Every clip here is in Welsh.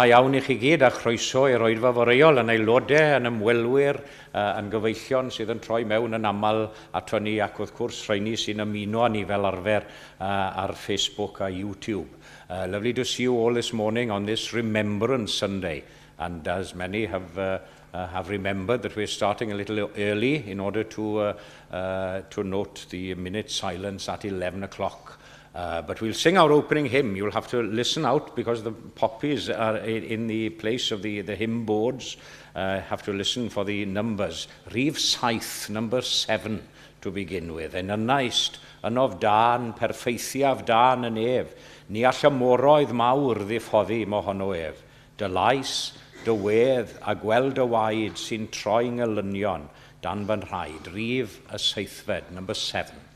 iawn i chi gyd a chroeso i'r oedfa foreol yn aelodau, yn ymwelwyr, yn gyfeillion sydd yn troi mewn yn aml ato ni ac wrth gwrs rheini sy'n ymuno â ni fel arfer ar Facebook a YouTube. Lovely to see you all this morning on this Remembrance Sunday. And as many have, have remembered that we're starting a little early in order to, to note the minute silence at 11 o'clock. But we'll sing our opening hymn. You'll have to listen out because the poppies are in the place of the, the hymn boards. Have to listen for the numbers. Rhif saith, number 7 to begin with. Enynaist, ynof dân, perffeithiaf dân y nef. Ni all y moroedd mawr ddiffoddi mohono ef. Dy lais, dy wedd a gweld dy waed sy'n troi ngelynion dan fy nhraed. Rhif y seithfed, number 7.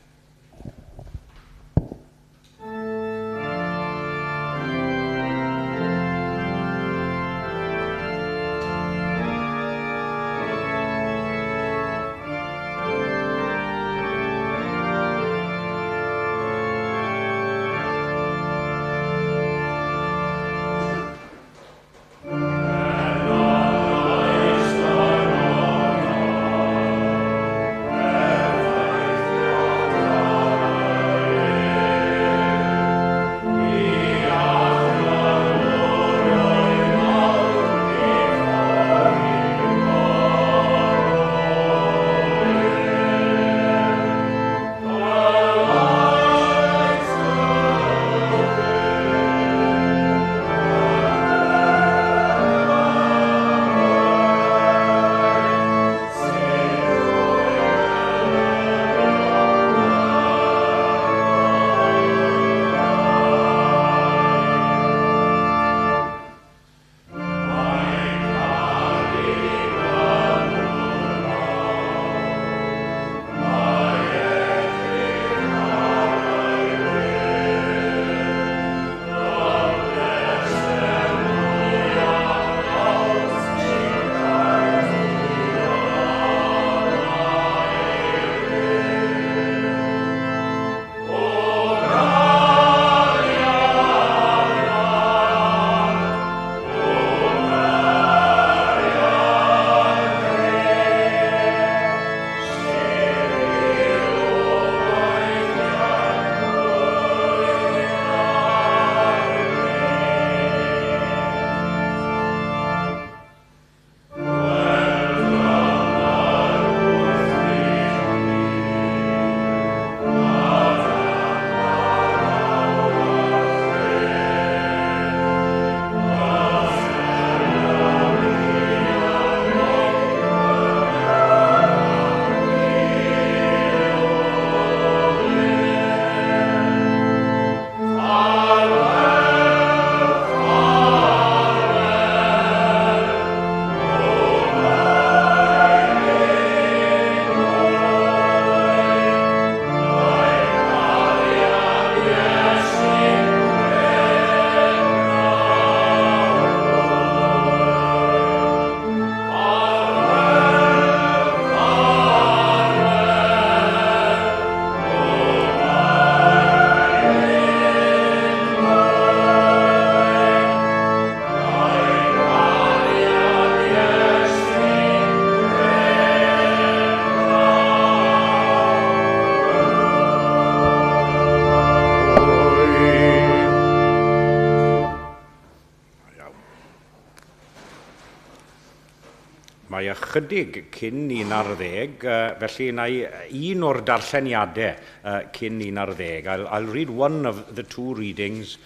Mae ychydig cyn 11, felly na i un o'r darlleniadau cyn 11. I'll, I'll read one of the two readings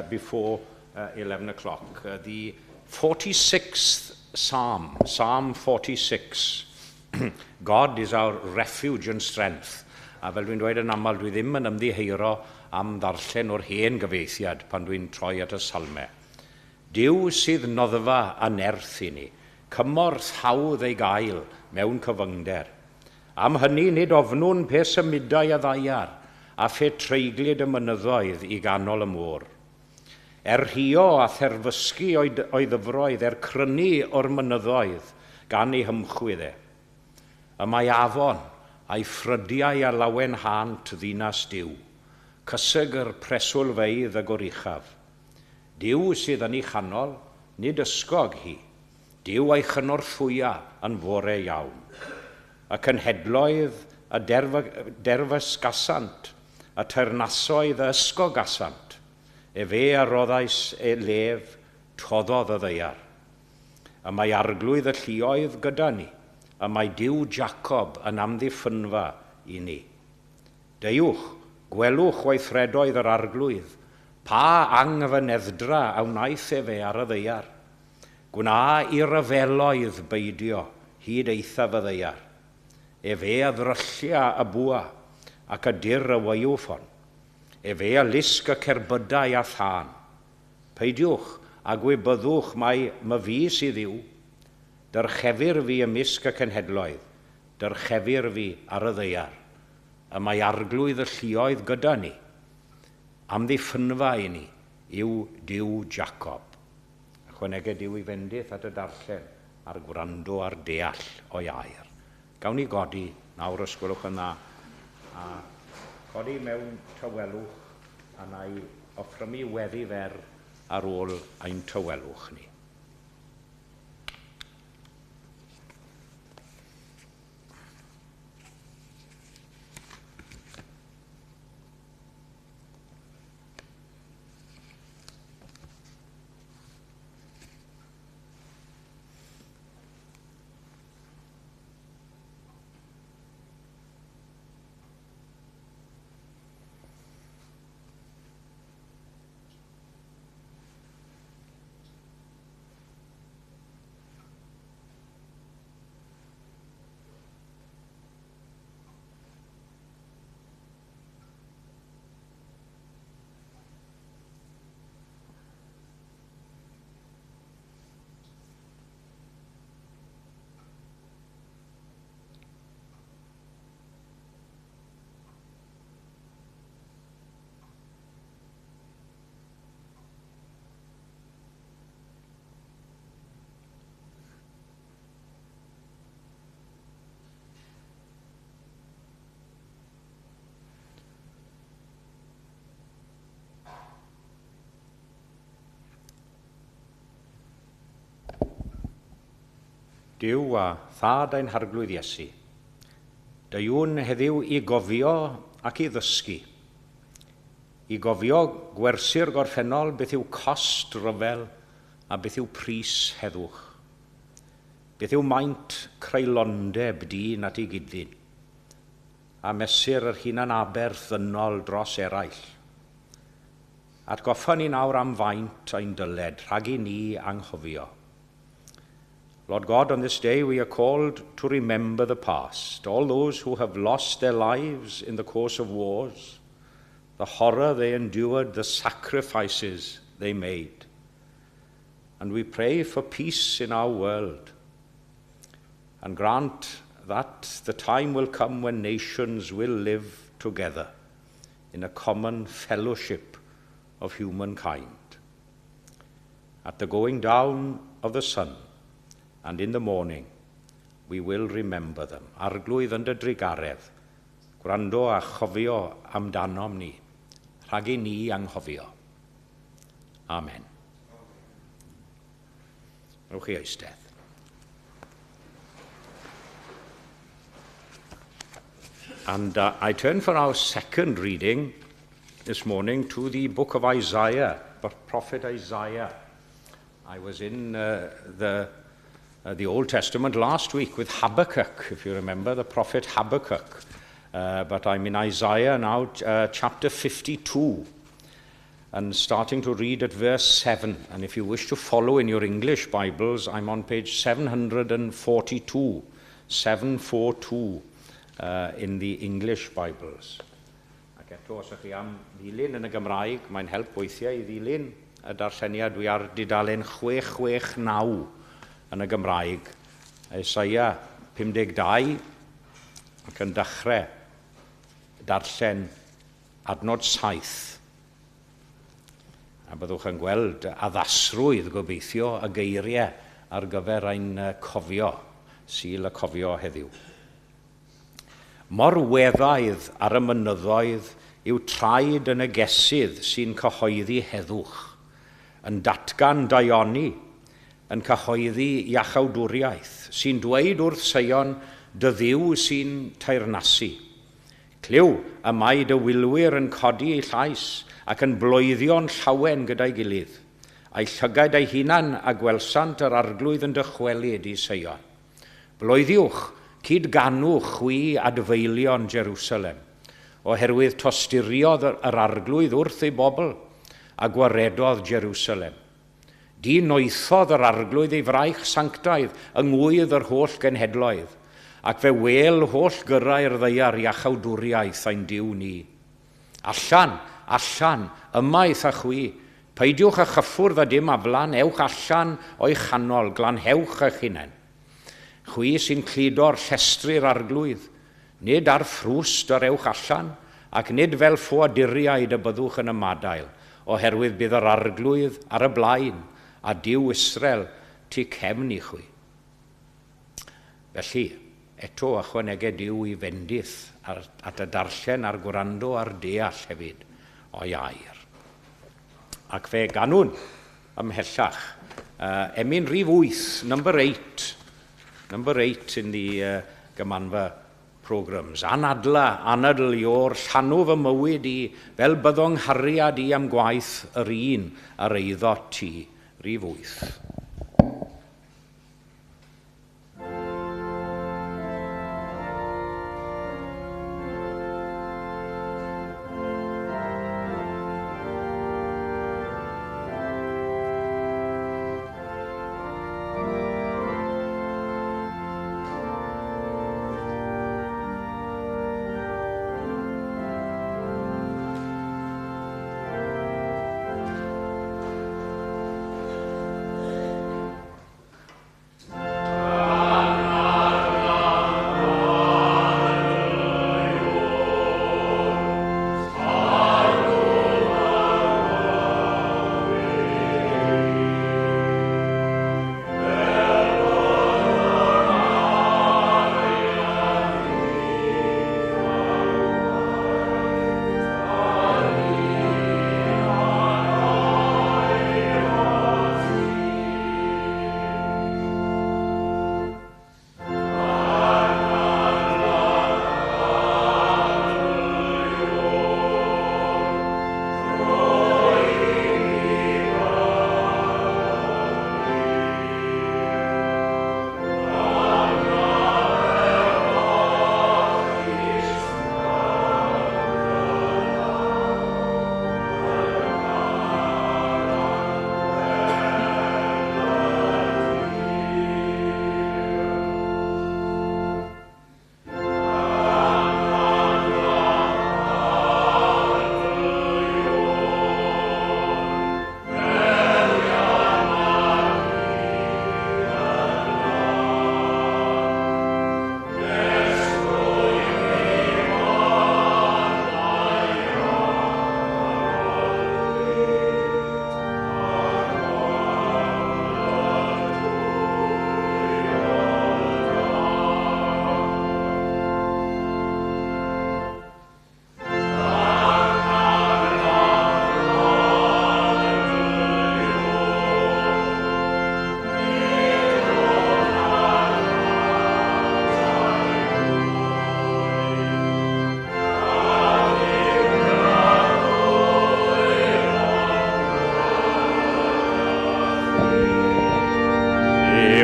before 11 o'clock. The 46th Psalm, Psalm 46. God is our refuge and strength. A fel dwi'n dweud yn aml, dwi ddim yn ymddiheuro am ddarllen o'r hen gyfieithiad pan dwi'n troi at y salmau. Duw sydd noddfa a nerth i ni, cymorth hawdd ei gael mewn cyfyngder. Am hynny nid ofnwn pe symudai y ddaear, a phe treiglid y mynyddoedd i ganol y môr. Er rhuo a therfysgu o'i, o'i ddyfroedd, er crynu o'r mynyddoedd gan ei hymchwydd e. Y mae afon, a'i ffrydiau a lawenhânt ddinas Duw, cysegr preswylfeydd y goruchaf. Duw sydd yn ei chanol, Nid ysgog hi. Duw a'i chynorthwya yn fore iawn. Y cenhedloedd a derfysgasant, y teyrnasoedd a ysgogasant. Efe a roddais e lef, toddodd y ddaear. Y mae Arglwydd y lluoedd gyda ni, y mae Duw Jacob yn amddiffynfa i ni. Deuwch, gwelwch weithredoedd yr Arglwydd, pa angfyneddra a wnaeth efe ar y ddaear. Gwna i ryfeloedd beidio hyd eithaf y ddaear. Efe a ddryllia y bwa ac y dur y waywffon. Efe a lusg y cerbydau a thân. Peidiwch a gwybyddwch mai myfi sydd yw. Dyrchefir fi ymysg y cenhedloedd, dyrchefir fi ar y ddaear. Y mae Arglwydd y lluoedd gyda ni. Amddiffynfa i ni yw Duw Jacob. Ychwanega Duw ei fendith at y darllen a'r gwrando a'r deall o'i air. Gawn ni godi nawr os gwelwch yn dda, a codi mewn tawelwch a na i offrymu weddi fer ar ôl ein tawelwch ni. Duw a Thad ein Harglwydd Iesu, deuwn heddiw i gofio ac i ddysgu. I gofio gwersi'r gorffennol, beth yw cost ryfel a beth yw pris heddwch. Beth yw maint creulondeb dyn at ei gyd-ddyn, a mesur yr hunan aberth ddynol dros eraill. Atgoffa ni nawr am faint ein dyled, rhag i ni anghofio. Lord God, on this day we are called to remember the past, all those who have lost their lives in the course of wars, the horror they endured, the sacrifices they made. And we pray for peace in our world, and grant that the time will come when nations will live together in a common fellowship of humankind. At the going down of the sun and in the morning, we will remember them. Arglwydd yn dy drugaredd, gwrando a chofio amdanom ni, rhag i ni anghofio. Amen. Rhowch chi eistedd. And I turn for our second reading this morning to the book of Isaiah, the prophet Isaiah. I was in the Old Testament last week with Habakkuk, if you remember, the prophet Habakkuk. But I'm in Isaiah now, chapter 52, and starting to read at verse 7. And if you wish to follow in your English Bibles, I'm on page 742, 742 in the English Bibles. Ac eto, os ydych chi am ddilyn yn y Gymraeg, mae'n help weithiau i ddilyn y darlleniad. Dwi ar dudalen 669 yn y Gymraeg. Isaia 52 ac yn dechrau darllen adnod 7. A byddwch yn gweld addasrwydd gobeithio y geiriau ar gyfer ein cofio, Sul y Cofio heddiw. Mor weddaidd ar y mynyddoedd yw traed y negesydd sy'n cyhoeddi heddwch, yn datgan daioni, yn cyhoeddi iachawdwriaeth, sy'n dweud wrth Seion, dy Dduw sy'n teyrnasu. Clyw, y mae dy wylwyr yn codi eu llais ac yn bloeddio'n llawen gyda'i gilydd. A'i llygaid eu hunan a gwelsant yr Arglwydd yn dychwelyd i Seion. Bloeddiwch, cyd-ganwch chwi adfeilion Jerusalem, oherwydd tosturiodd yr Arglwydd wrth ei bobl a gwaredodd Jerusalem. Dinoethodd yr Arglwydd ei fraich sanctaidd yng ngwydd yr holl genhedloedd, ac fe wêl holl gyrrau'r ddaear iachawdwriaeth ein Duw ni. Allan, allan, ymaith â chwi, peidiwch â chyffwrdd â dim aflan, ewch allan o'i chanol, glanhewch eich hunain. Chwi sy'n cludo'r llestri'r Arglwydd, nid ar ffrwst yr ewch allan, ac nid fel ffoaduriaid y byddwch yn ymadael, oherwydd bydd yr Arglwydd ar y blaen, a Duw Israel tu cefn i chwi. Felly, eto ychwanegau Duw i fendith at y darllen a'r gwrando a'r deall hefyd o'i air. Ac fe ganwn ymhellach. Emyn rhif 8, number 8. Number 8 in the Gymanfa programs. Anadla, anadl Iôr, llanw fy mywyd i, fel byddo 'nghariad i am gwaith yr un ar eiddo ti, rhif 8.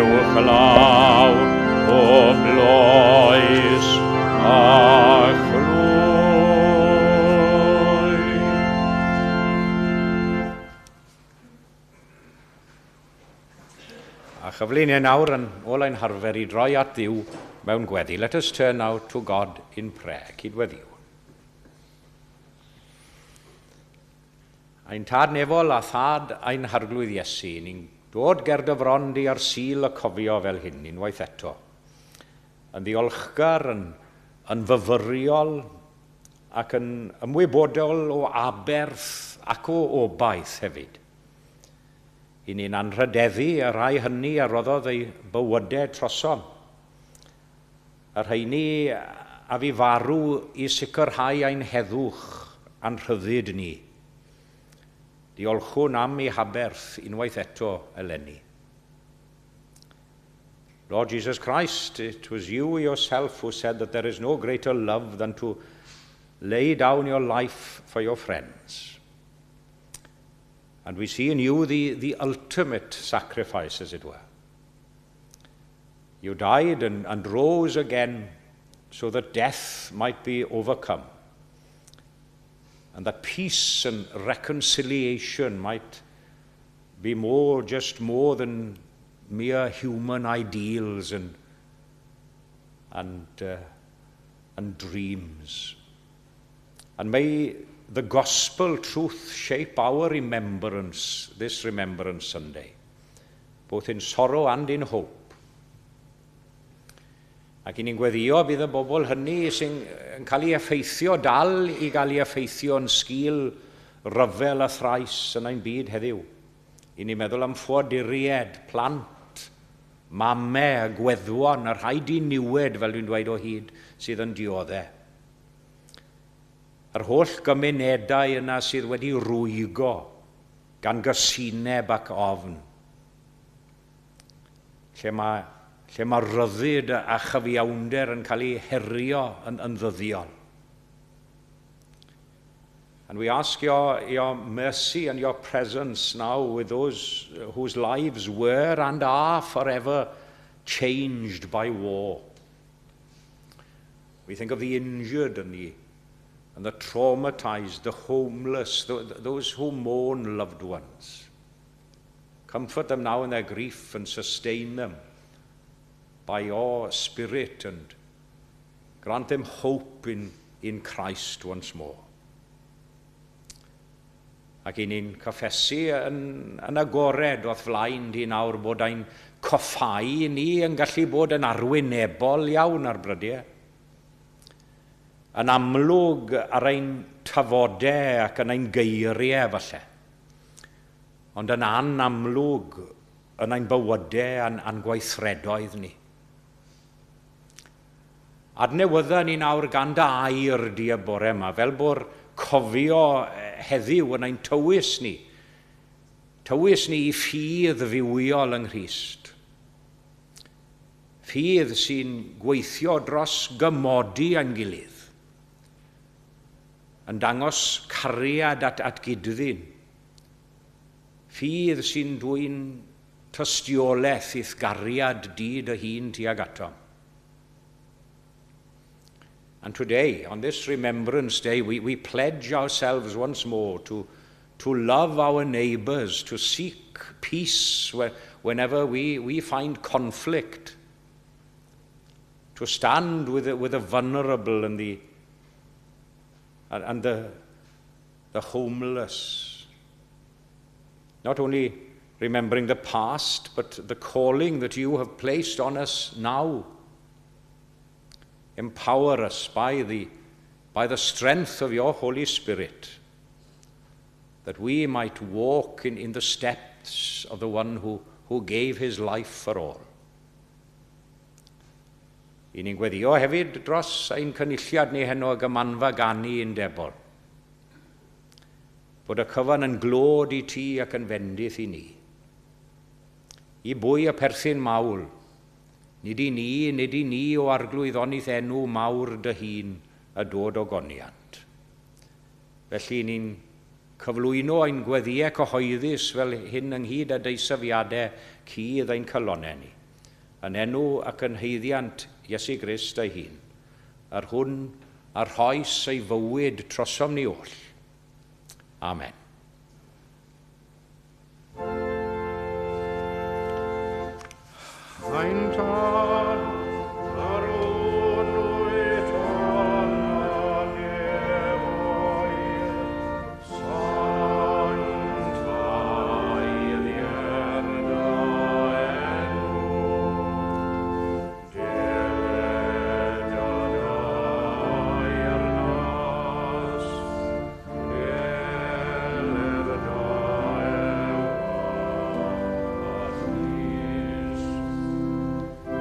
Uwchlaw pob loes a chlwy. A chyfle ni nawr yn ôl ein harfer i droi at Dduw mewn gweddi. Let us turn now to God in prayer. Cydweddïwn. Ein Tad nefol a Thad ein Harglwydd Iesu, ni'n dod ger dy fron di ar Sul y Cofio fel hyn, unwaith eto. Yn ddiolchgar, yn, yn fyfyriol ac yn ymwybodol o aberth ac o obaith hefyd. I ni'n anrhydeddu y rhai hynny a roddodd eu bywydau trosom. Y rheini a fu farw i sicrhau ein heddwch a'n rhyddid ni. Diolchwn am eu haberth unwaith eto eleni. Lord Jesus Christ, it was you yourself who said that there is no greater love than to lay down your life for your friends. And we see in you the ultimate sacrifice, as it were. You died and rose again so that death might be overcome, and that peace and reconciliation might be just more than mere human ideals and dreams. And may the gospel truth shape our remembrance this Remembrance Sunday, both in sorrow and in hope. Ac i ni'n gweddio bydd y bobl hynny sy'n yn cael ei effeithio, dal i gael ei effeithio yn sgil ryfel a thrais yn ein byd heddiw. I ni'n meddwl am ffoaduriaid, plant, mamau a gweddwon, a rhai diniwed, fel dwi'n dweud o hyd, sydd yn dioddef. Yr holl gymunedau yna sydd wedi rwygo gan gasineb ac ofn. Lle mae rhyddid a chyfiawnder yn cael ei herio yn ddyddiol. And we ask your mercy and your presence now with those whose lives were and are forever changed by war. We think of the injured and the traumatized, the homeless, those who mourn loved ones. Comfort them now in their grief and sustain them by your Spirit and grant them hope in Christ once more. Ac i ni'n cyffesu yn agored o'th flaen di nawr bod ein coffáu ni yn gallu bod yn arwynebol iawn ar brydiau. Yn amlwg ar ein tafodau ac yn ein geiriau falle. Ond yn anamlwg yn ein bywydau a'n gweithredoedd ni. Adnewydda ni nawr gan dy air di y bore yma, fel bod cofio heddiw yn ein tywys ni. Tywys ni i ffydd fywiol yng Nghrist. Ffydd sy'n gweithio dros gymodi ein gilydd. Yn dangos cariad at gyd-ddyn. Ffydd sy'n dwyn tystiolaeth i'th gariad di dy hun tuag atom. And today, on this Remembrance Day, we pledge ourselves once more to love our neighbours, to seek peace whenever we find conflict, to stand with the vulnerable and the homeless. Not only remembering the past, but the calling that you have placed on us now. Empower us by the strength of your Holy Spirit, that we might walk in the steps of the one who gave his life for all. I ni'n gweddio hefyd dros ein cynulliad ni heno y Gymanfa Ganu Undebol. Bod y cyfan yn glod i ti ac yn fendith i ni. I bwy y perthyn mawl, nid i ni, nid i ni o Arglwydd ond i'th enw mawr dy hun y dod ogoniant. Felly ni'n cyflwyno ein gweddïau cyhoeddus fel hyn ynghyd â deisyfiadau cudd ein calonnau ni, yn enw ac yn haeddiant Iesu Grist ei hun, yr hwn a rhoes ei fywyd trosom ni oll. Amen. Ein Tad, yr hwn wyt yn y nefoedd, sancteiddier dy enw. Deled dy deyrnas, deled dy ewyllys.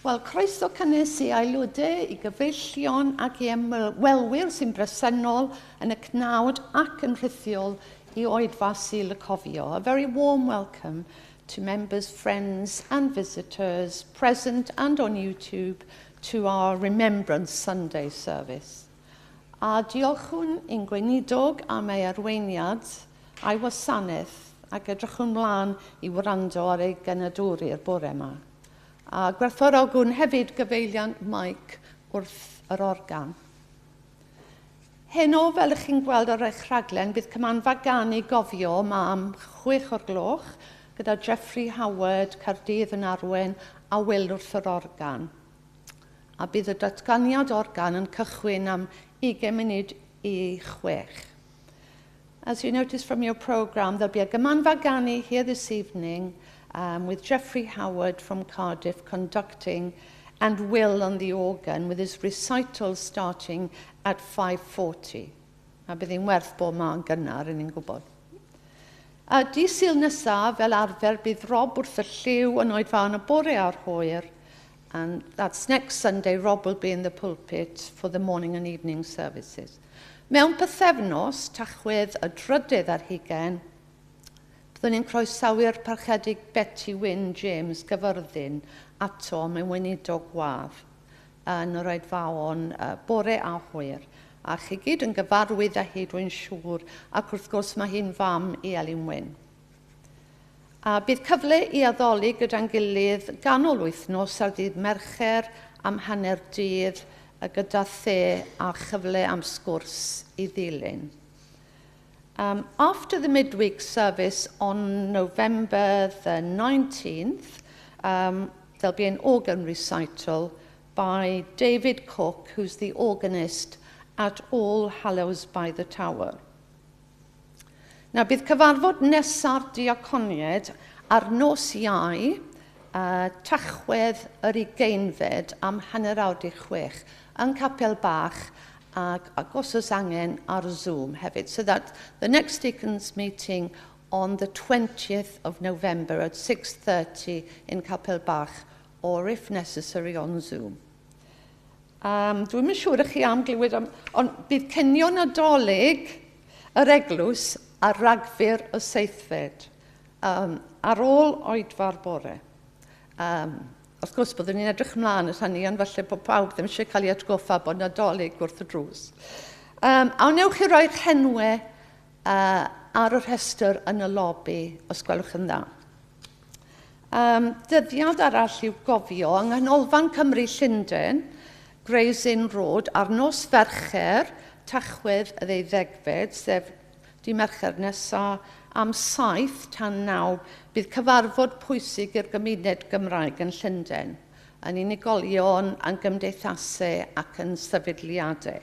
Wel, croeso cynnes i aelodau, i gyfeillion ac i ymwelwyr sy'n bresennol yn y cnawd ac yn rhithiol i oedfa Sul y Cofio. A very warm welcome to members, friends and visitors present and on YouTube to our Remembrance Sunday service. A diolchwn i'n gweinidog am ei arweiniad a'i wasanaeth ac edrychwn mlaen i wrando ar ei genadwri'r bore yma. A gwerthfawrogwn hefyd gyfeiliant Mike wrth yr organ. Heno, fel ych chi'n gweld ar eich rhaglen, bydd cymanfa ganu gofio yma am 6 o'r gloch gyda Jeffrey Howard, Caerdydd yn arwain a Will wrth yr organ. A bydd y datganiad organ yn cychwyn am 5:40. As you notice from your programme, there'll be a Gymanfa Ganu here this evening with Jeffrey Howard from Cardiff conducting and Will on the organ with his recital starting at 5:40. A bydd hi'n werth bod 'ma'n gynnar, yn ni'n gwybod. A dydd Sul nesaf, fel arfer, bydd Rob wrth y llyw yn oedfa yn y bore a'r hwyr. And that's next Sunday, Rob will be in the pulpit for the morning and evening services. Mewn pythefnos, Tachwedd y 23, byddwn ni'n croesawu'r Parchedig Betty Wyn James Gyfyrddin ato mewn weinidog wadd yn yr oedfaon bore a hwyr. A chi gyd yn gyfarwydd â hi, dwi'n siŵr, ac wrth gwrs mae hi'n fam i Elin Wyn. A bydd cyfle i addoli gyda'n gilydd ganol wythnos ar ddydd Mercher am hanner dydd gyda the a chyfle am sgwrs i ddilyn. After the midweek service on November the 19th, there'll be an organ recital by David Cook, who's the organist at All Hallows by the Tower. Nawr, bydd cyfarfod nesa'r diaconied ar nos Iau, Tachwedd yr 20fed am 5:30 yn Capel Bach ac os oes angen ar Zoom hefyd. So that the next deacons meeting on the 20th of November at 6:30 in Capel Bach or, if necessary, on Zoom. Dwi'n yn siŵr ych chi am glywed am, ond bydd cinio Nadolig yr eglwys ar Ragfyr y 7, ar ôl oedfa'r bore. Wrth gwrs, byddwn ni'n edrych ymlaen at hynny, ond falle bod pawb ddim eisiau cael ei atgoffa bod Nadolig wrth y drws. A wnewch chi roi'ch henwau ar y rhestr yn y lobi, os gwelwch yn dda. Dyddiad arall i'w gofio, yng Nghanolfan Cymru Llundain, Gray's Inn Road, ar nos Fercher, Tachwedd y 12, sef dydd Mercher nesaf, am 7 tan 9, bydd cyfarfod pwysig i'r gymuned Gymraeg yn Llundain, yn unigolion, yn gymdeithasau ac yn sefydliadau.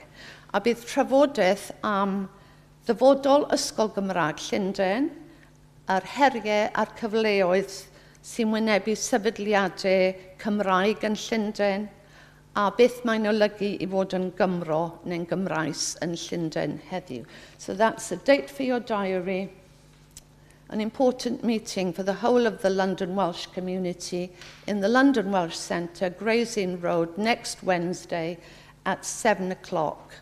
A bydd trafodaeth am ddyfodol Ysgol Gymraeg Llundain, a'r heriau a'r cyfleoedd sy'n wynebu sefydliadau Cymraeg yn Llundain, a beth mae'n olygu i fod yn Gymro neu'n Gymraes yn Llundain heddiw. So that's a date for your diary. An important meeting for the whole of the London Welsh community in the London Welsh Centre, Gray's Inn Road, next Wednesday at 7 o'clock.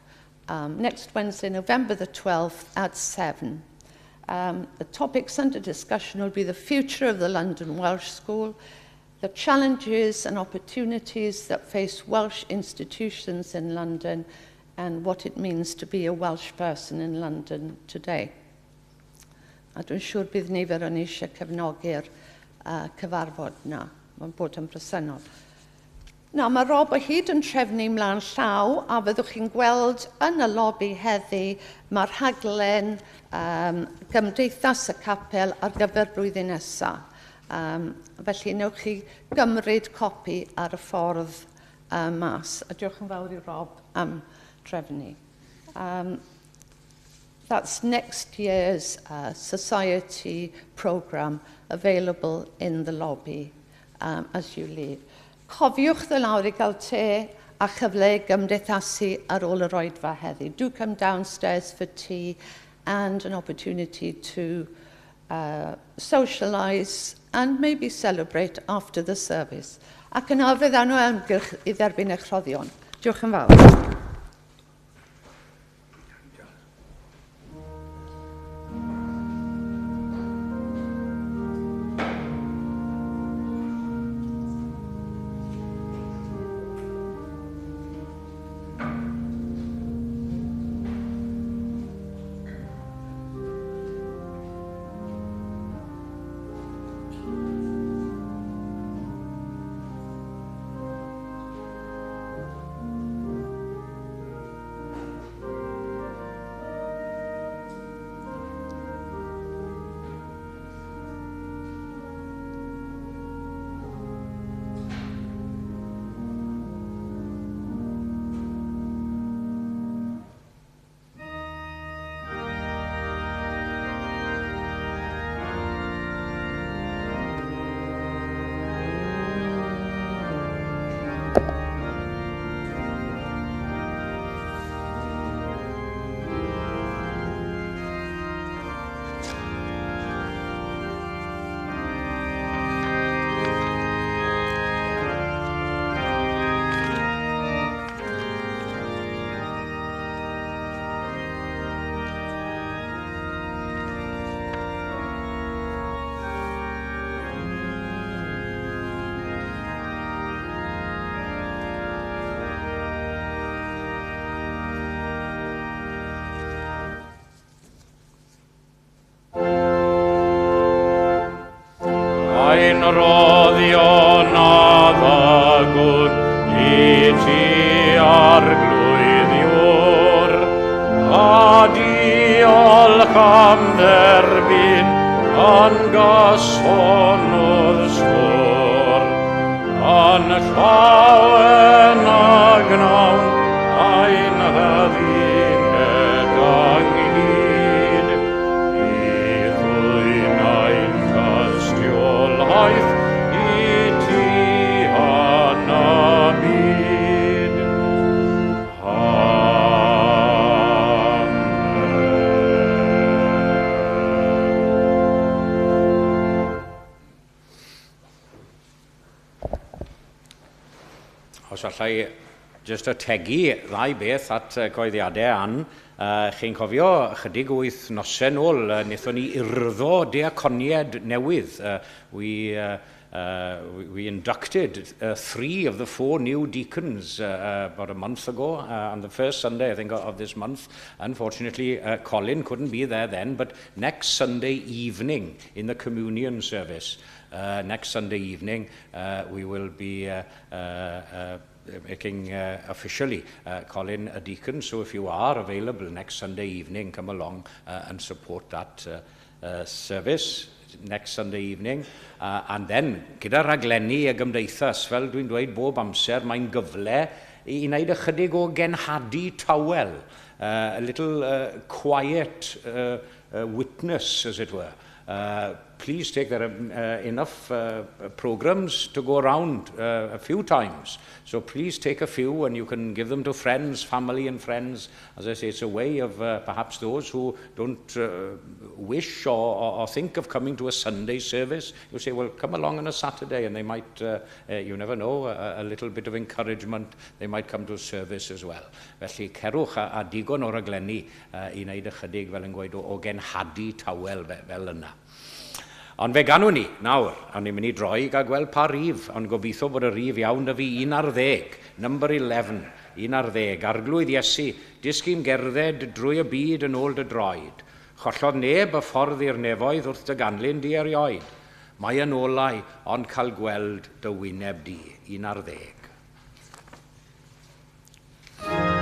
Next Wednesday, November the 12th at 7. The topics under discussion will be the future of the London Welsh School, the challenges and opportunities that face Welsh institutions in London, and what it means to be a Welsh person in London today. A dwi'n siŵr bydd nifer o'n eisiau cefnogi'r cyfarfod na. Mae'n bod yn bresennol. Na, mae Rob o hyd yn trefnu mlaen llaw a fyddwch chi'n gweld yn y lobi heddi mae'r rhaglen Gymdeithas y Capel ar gyfer blwyddyn nesaf. Felly, newch chi gymryd copi ar y ffordd mas. A diolch yn fawr i Rob am trefnu. That's next year's society programme available in the lobby as you leave. Cofiwch ddod lawr i gael te a chyfle i gymdeithasu ar ôl yr oedfa heddi. Do come downstairs for tea and an opportunity to socialise and maybe celebrate after the service. Ac yna fyddan nhw ymgyrch i dderbyn eich rhoddion. Diolch yn fawr. Ein roddion addagwn i ti Arglwydd Iwr, a diolch am dderbyn yn gyson wrth sgwr. Yn llawen a gnawn ein hydduned ynghyd, i ddwyn ein tystiolaeth i ti yn y byd. Amen. Os allai jyst ategu ddau beth at coeddiadau Ann, chi'n cofio chydig wythnosau nôl, wnaethon ni urddo diaconiaid newydd. We inducted 3 of the 4 new deacons about a month ago, on the first Sunday, I think, of this month. Unfortunately, Colin couldn't be there then, but next Sunday evening in the communion service, next Sunday evening, we will be making officially Colin a deacon. So if you are available next Sunday evening, come along and support that service next Sunday evening. And then, gyda raglenni y gymdeithas, fel dwi'n dweud bob amser, mae'n gyfle i wneud ychydig o genhadu tawel, a little quiet witness, as it were. Please take, there are enough programs to go around a few times. So please take a few and you can give them to friends, family and friends. As I say, it's a way of perhaps those who don't wish or think of coming to a Sunday service. You say, well, come along on a Saturday, and they might, you never know, a little bit of encouragement, they might come to a service as well. Felly, cerwch a digon o raglenni i wneud ychydig, fel yn gweud, o genhadu tawel fel yna. Ond fe ganwn ni nawr, a ni'n mynd i droi i gael gweld pa rif, ond gobeithio bod y rif iawn da fi 11, number 11, 11. Arglwydd Iesu, dysg i'm gerdded drwy y byd yn ôl dy droed. Chollodd neb y ffordd i'r nefoedd wrth dy ganlyn di erioed. Mae yn olau ond cael gweld dy wyneb di, 11. Amen.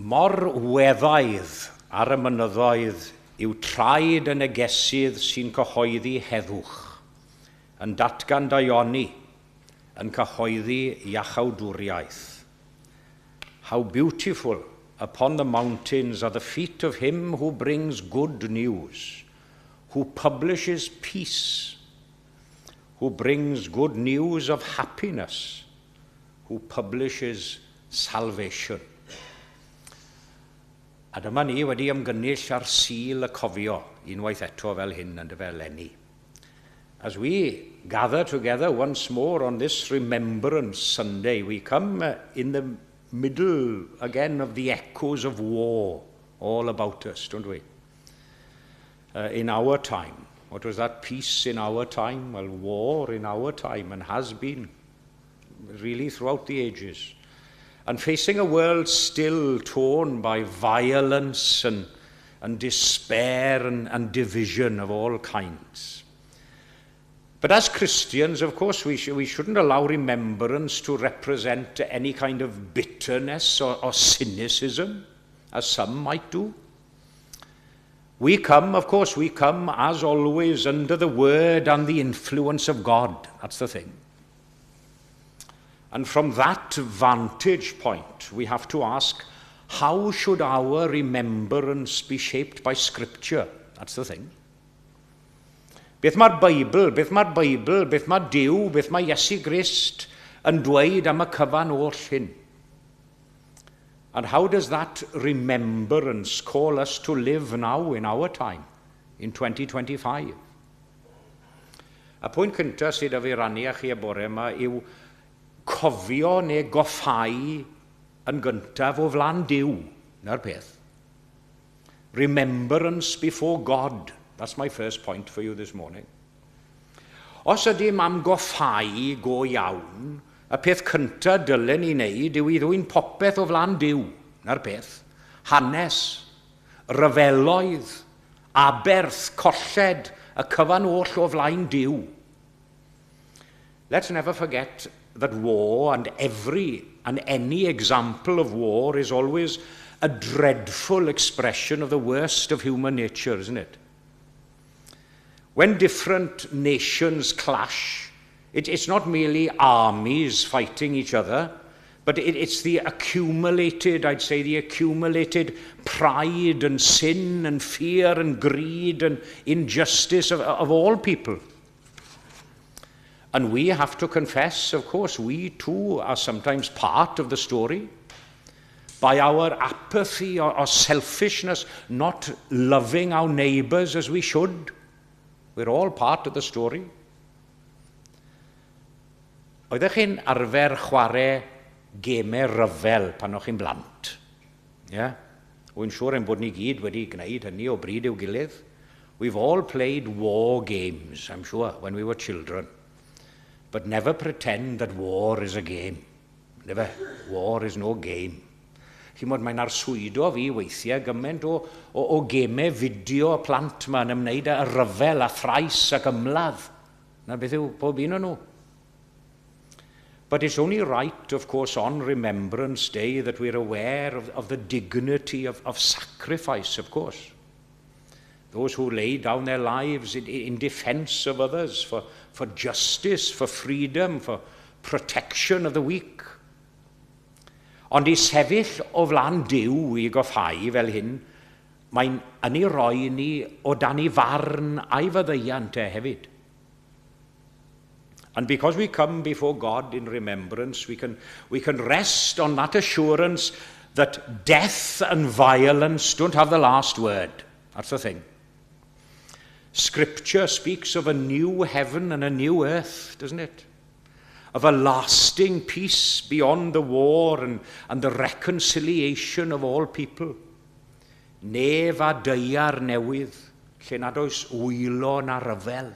Mor weddaidd ar y mynyddoedd yw traed y negesydd sy'n cyhoeddi heddwch, yn datgan daioni, yn cyhoeddi iachawdwriaeth. How beautiful upon the mountains are the feet of him who brings good news, who publishes peace, who brings good news of happiness, who publishes salvation. A dyma ni wedi ymgynnull ar Sul y Cofio unwaith eto fel hyn yn dyfe eleni. As we gather together once more on this Remembrance Sunday, we come in the middle again of the echoes of war all about us, don't we? In our time. What was that, peace in our time? Well, war in our time, and has been really throughout the ages. And facing a world still torn by violence and despair and division of all kinds. But as Christians, of course, we shouldn't allow remembrance to represent any kind of bitterness or cynicism, as some might do. We come, of course, we come as always under the word and the influence of God. That's the thing. And from that vantage point, we have to ask, how should our remembrance be shaped by Scripture? That's the thing. Beth mae'r Beibl, beth mae'r Beibl, beth mae Duw, beth mae Iesu Grist yn dweud am y cyfan oll hyn? And how does that remembrance call us to live now in our time, in 2025? Y pwynt cyntaf sydd 'da fi rannu â chi y bore yma yw cofio neu goffau yn gyntaf o flaen Duw. 'Na'r peth. Remembrance before God. That's my first point for you this morning. Os ydym am goffau go iawn, y peth cyntaf dylen ni wneud yw i ddwyn popeth o flaen Duw. 'Na'r peth. Hanes, rhyfeloedd, aberth, colled, y cyfan oll o flaen Duw. Let's never forget that war and every and any example of war is always a dreadful expression of the worst of human nature, isn't it? When different nations clash, it's not merely armies fighting each other, but it's the accumulated, I'd say, the accumulated pride and sin and fear and greed and injustice of all people. And we have to confess, of course, we too are sometimes part of the story. By our apathy or selfishness, not loving our neighbours as we should. We're all part of the story. Oeddech chi'n arfer chwarae gemau rhyfel pan o'ch chi'n blant? Yeah? Wy'n siŵr ein bod ni gyd wedi gwneud hynny o bryd i'w gilydd. We've all played war games, I'm sure, when we were children. But never pretend that war is a game. Never. War is no game. Chi'mod, mae'n arswydo fi weithiau gymaint o gemau fideo plant yma yn ymwneud â rhyfel a thrais ac ymladd. 'Na beth yw pob un o'n nhw. But it's only right, of course, on Remembrance Day that we're aware of the dignity of sacrifice, of course. Those who lay down their lives in defense of others, for justice, for freedom, for protection of the weak. Ond i sefyll o flaen Duw i goffau fel hyn, mae'n yn ei roi ni o dan ei farn a'i faddeuant e hefyd. And because we come before God in remembrance, we can rest on that assurance that death and violence don't have the last word. That's the thing. Scripture speaks of a new heaven and a new earth, doesn't it? Of a lasting peace beyond the war and the reconciliation of all people. Nef a daear newydd, lle nad oes wylo na ryfel.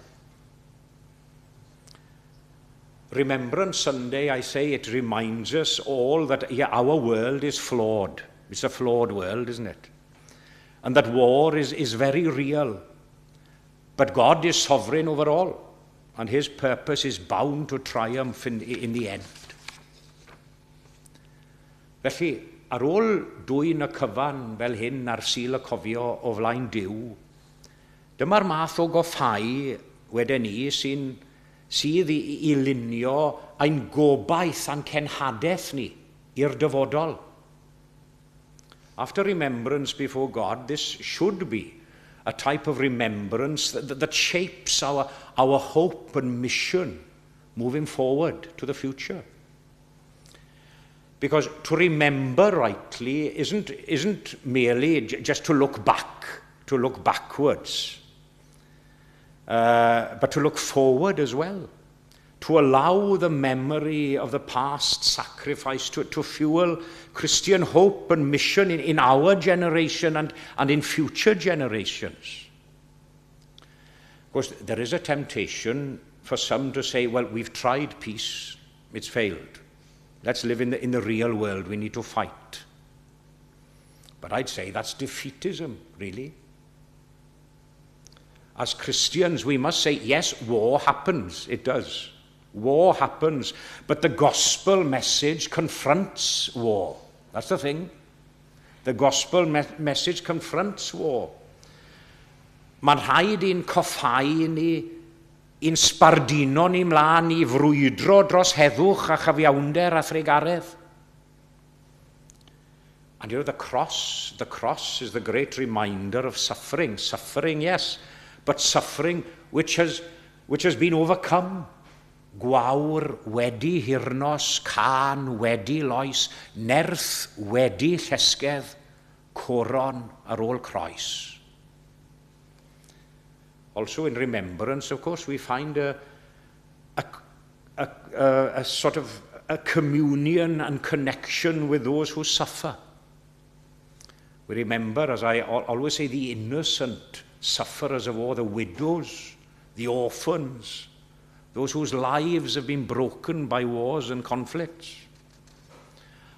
Remembrance Sunday, I say, it reminds us all that, yeah, our world is flawed. It's a flawed world, isn't it? And that war is very real. But God is sovereign over all, and his purpose is bound to triumph in the end. Felly, ar ôl dwyn y cyfan fel hyn ar Sul y Cofio o flaen Duw, dyma'r math o goffau wedyn ni sy'n sydd i lunio ein gobaith a'n cenhadaeth ni i'r dyfodol. After remembrance before God, this should be a type of remembrance that shapes our hope and mission moving forward to the future. Because to remember rightly isn't merely just to look back, to look backwards, but to look forward as well. To allow the memory of the past sacrifice to fuel Christian hope and mission in our generation and in future generations. Of course, there is a temptation for some to say, "Well, we've tried peace, it's failed. Let's live in the real world, we need to fight." But I'd say that's defeatism, really. As Christians, we must say, yes, war happens, it does. War happens, but the gospel message confronts war. That's the thing. The gospel message confronts war. Mae'n rhaid i'n coffau ni, i'n sbarduno ni mlaen i frwydro dros heddwch a chyfiawnder a thrugaredd. And the cross is the great reminder of suffering. Suffering, yes, but suffering which has been overcome. Gwawr wedi hirnos, cân wedi loes, nerth wedi llesgedd, coron ar ôl croes. Also in remembrance, of course, we find a sort of a communion and connection with those who suffer. We remember, as I always say, the innocent sufferers of war, the widows, the orphans, those whose lives have been broken by wars and conflicts.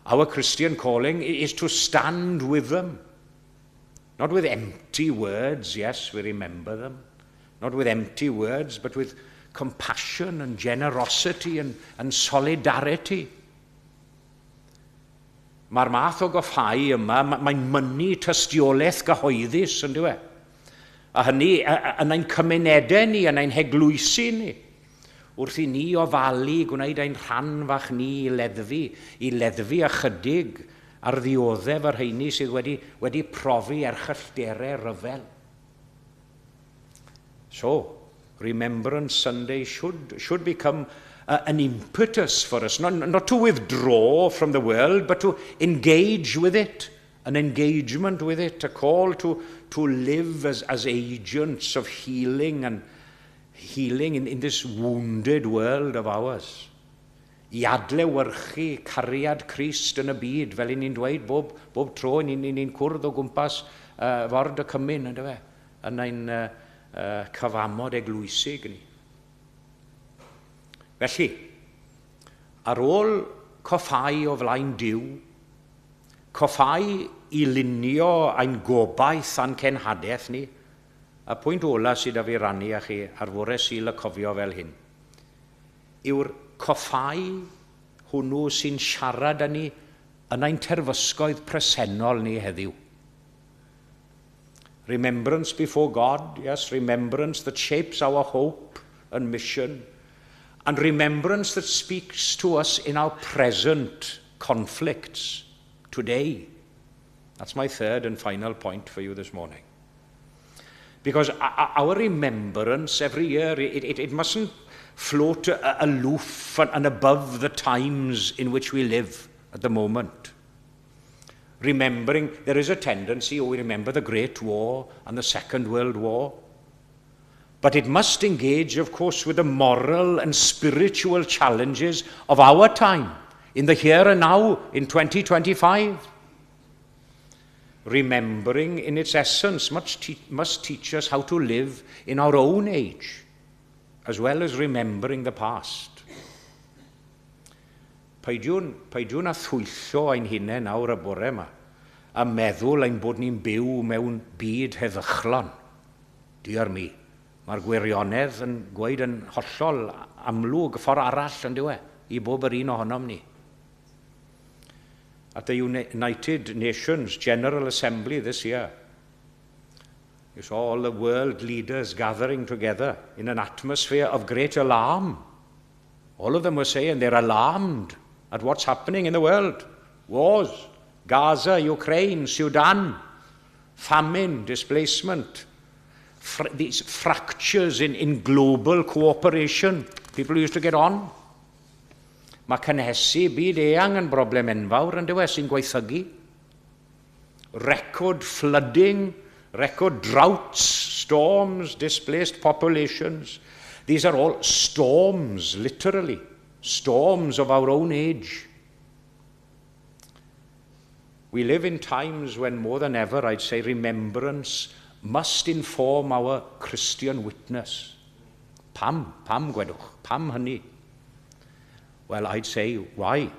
Our Christian calling is to stand with them. Not with empty words, yes, we remember them. Not with empty words, but with compassion and generosity and solidarity. Mae'r math o goffau yma, mae'n mynnu tystiolaeth gyhoeddus, yn dyw e? A hynny yn ein cymunedau ni, yn ein heglwysi ni. Wrth i ni ofalu gwneud ein rhan fach ni i leddfu ychydig ar ddioddef yr rheini sydd wedi profi erchyllterau rhyfel. So, Remembrance Sunday should become an impetus for us, not to withdraw from the world, but to engage with it, an engagement with it, a call to live as agents of healing and healing in this wounded world of ours. I adlewyrchu cariad Crist yn y byd, fel ni'n dweud bob tro ni'n ni cwrdd o gwmpas ford y cymun, ynddo fe, yn ein cyfamod eglwysig ni. Felly, ar ôl coffau o flaen Duw, coffau i lunio ein gobaith a'n cenhadaeth ni, y pwynt ola sydd â fi rannu â chi ar fore Sul y Cofio fel hyn, yw'r coffau hwnnw sy'n siarad â ni yn ein terfysgoedd presennol ni heddiw. Remembrance before God, yes, remembrance that shapes our hope and mission, and remembrance that speaks to us in our present conflicts today. That's my third and final point for you this morning. Because our remembrance every year, it mustn't float aloof and above the times in which we live at the moment. Remembering, there is a tendency, oh, we remember the Great War and the Second World War. But it must engage, of course, with the moral and spiritual challenges of our time, in the here and now, in 2025. Remembering, in its essence, must teach us how to live in our own age, as well as remembering the past. Peidiwn â thwyllo ein hunain nawr y bore yma a meddwl ein bod ni'n byw mewn byd heddychlon. Diar mi. Mae'r gwirionedd yn gweud yn hollol amlwg ffordd arall yn diwe, i bob yr un ohonom ni. At the United Nations General Assembly this year, you saw all the world leaders gathering together in an atmosphere of great alarm. All of them were saying they're alarmed at what's happening in the world. Wars, Gaza, Ukraine, Sudan, famine, displacement, these fractures in global cooperation. People used to get on. Mae cynhesu byd eang yn broblem enfawr yn dyw e, sy'n gwaethygu. Record flooding, record droughts, storms, displaced populations. These are all storms, literally. Storms of our own age. We live in times when more than ever, I'd say, remembrance must inform our Christian witness. Pam, pam gwedwch, pam hynny? Well, I'd say, why?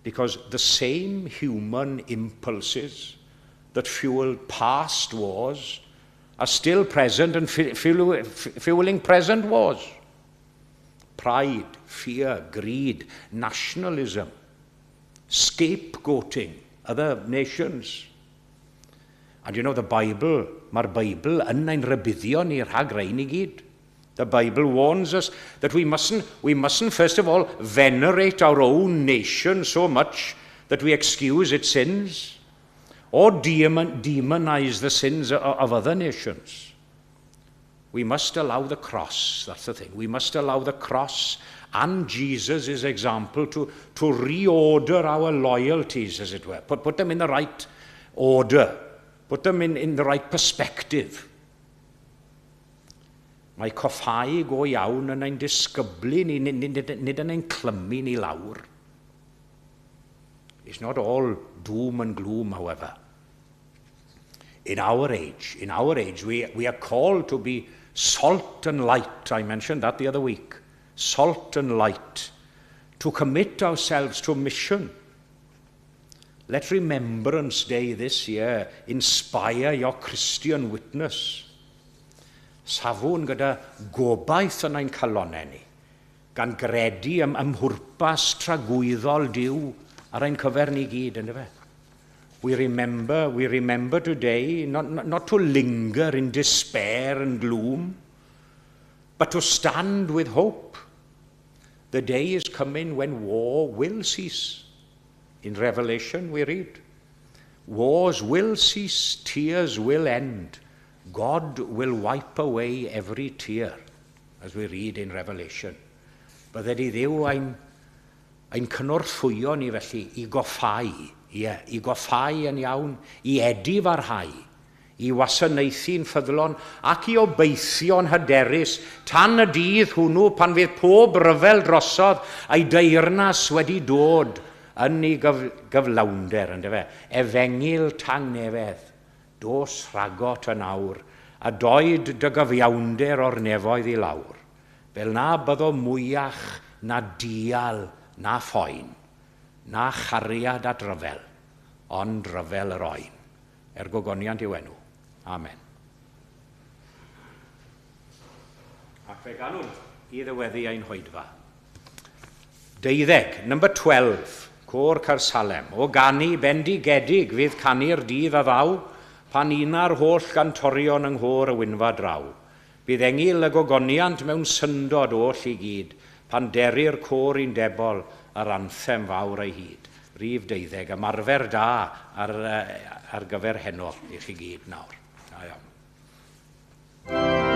Because the same human impulses that fueled past wars are still present and fueling present wars. Pride, fear, greed, nationalism, scapegoating other nations. And you know, the Bible, mae'r Beibl yn ein rhybuddio ni rhag rhain i gyd. The Bible warns us that we mustn't, first of all, venerate our own nation so much that we excuse its sins or demonize the sins of other nations. We must allow the cross, that's the thing. We must allow the cross and Jesus' example to reorder our loyalties, as it were. Put them in the right order. Put them in the right perspective. Mae coffáu go iawn yn ein disgyblu ni, nid yn ein clymu ni lawr. It's not all doom and gloom, however. In our age, we are called to be salt and light. I mentioned that the other week. Salt and light. To commit ourselves to mission. Let Remembrance Day this year inspire your Christian witness. Safwn gyda gobaith yn ein calonau ni, gan gredu ym mhwrpas tragwyddol Duw ar ein cyfer ni gyd, yndyfe? We remember today not to linger in despair and gloom, but to stand with hope. The day is coming when war will cease. In Revelation we read, wars will cease, tears will end. God will wipe away every tear, as we read in Revelation. Bydded i Dduw ein cynorthwyo ni felly i goffáu, ie, i goffáu yn iawn, i edifarhau, i wasanaethu'n ffyddlon ac i obeithio'n hyderus tan y dydd hwnnw pan fydd pob ryfel drosodd a'i deyrnas wedi dod yn ei gyflawnder, yndyfe? Efengyl tangnefedd, dos rhagot yn awr, a doed dy gyfiawnder o'r nefoedd i lawr, fel na byddo mwyach na dial na phoen, na chariad at ryfel, ond ryfel yr oen. Er gogoniant i'w enw. Amen. Ac fe ganwn i ddiweddu ein hoedfa. 12, number 12, Côr Caersalem. O ganu bendigedig fydd canu'r dydd a ddaw, pan una'r holl gantorion yng nghôr y Wynfa draw. Bydd engyl y gogoniant mewn syndod oll i gyd, pan dery'r côr undebol yr anthem fawr ei hyd. Rhif 12, ymarfer da ar gyfer heno i chi gyd nawr. Da iawn. Bendigedig.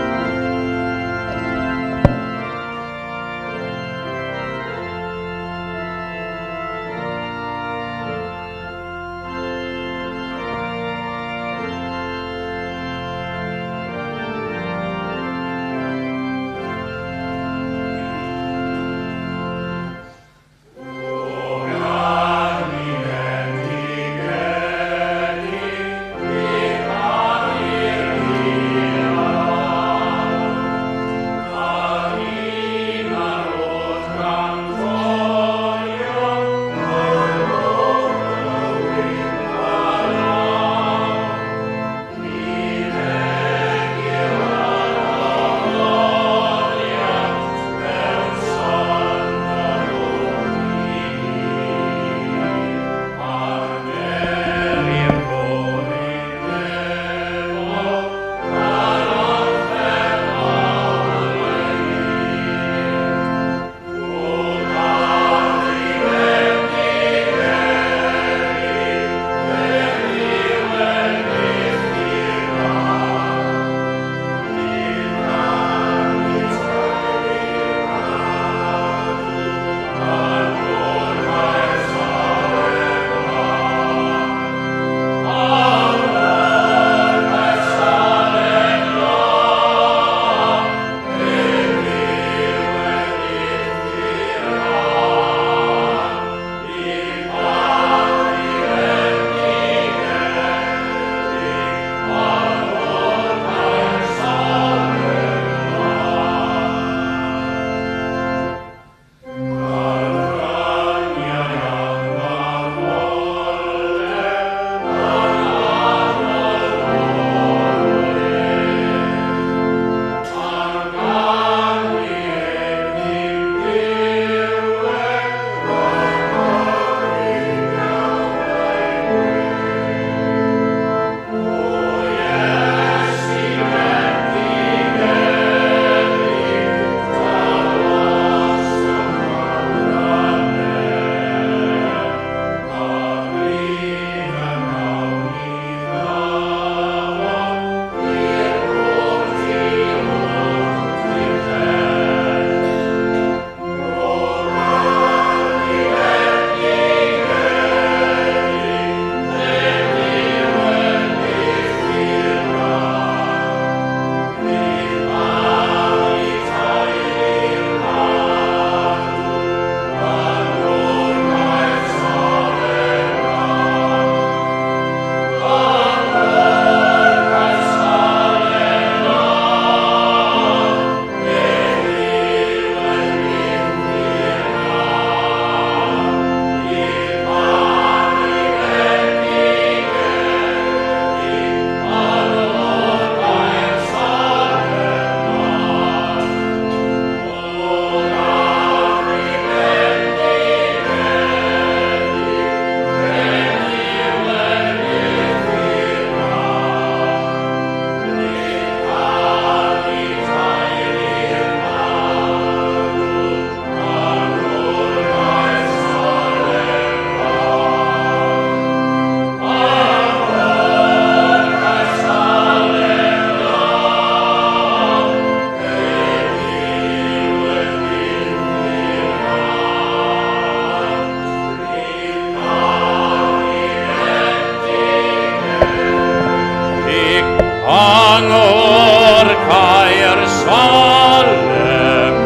Cyngor Caer Salem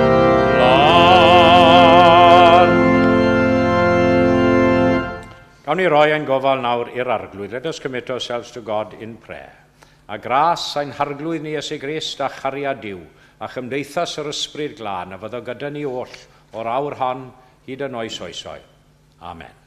lan. Gawn ni roi ein gofal nawr i'r Arglwydd. Let us commit ourselves to God in prayer. A gras ein Harglwydd ni Iesu Grist a chariad Duw, a chymdeithas yr Ysbryd Glân, a fyddo gyda ni oll o'r awr hon hyd yn oes oesoedd. Amen.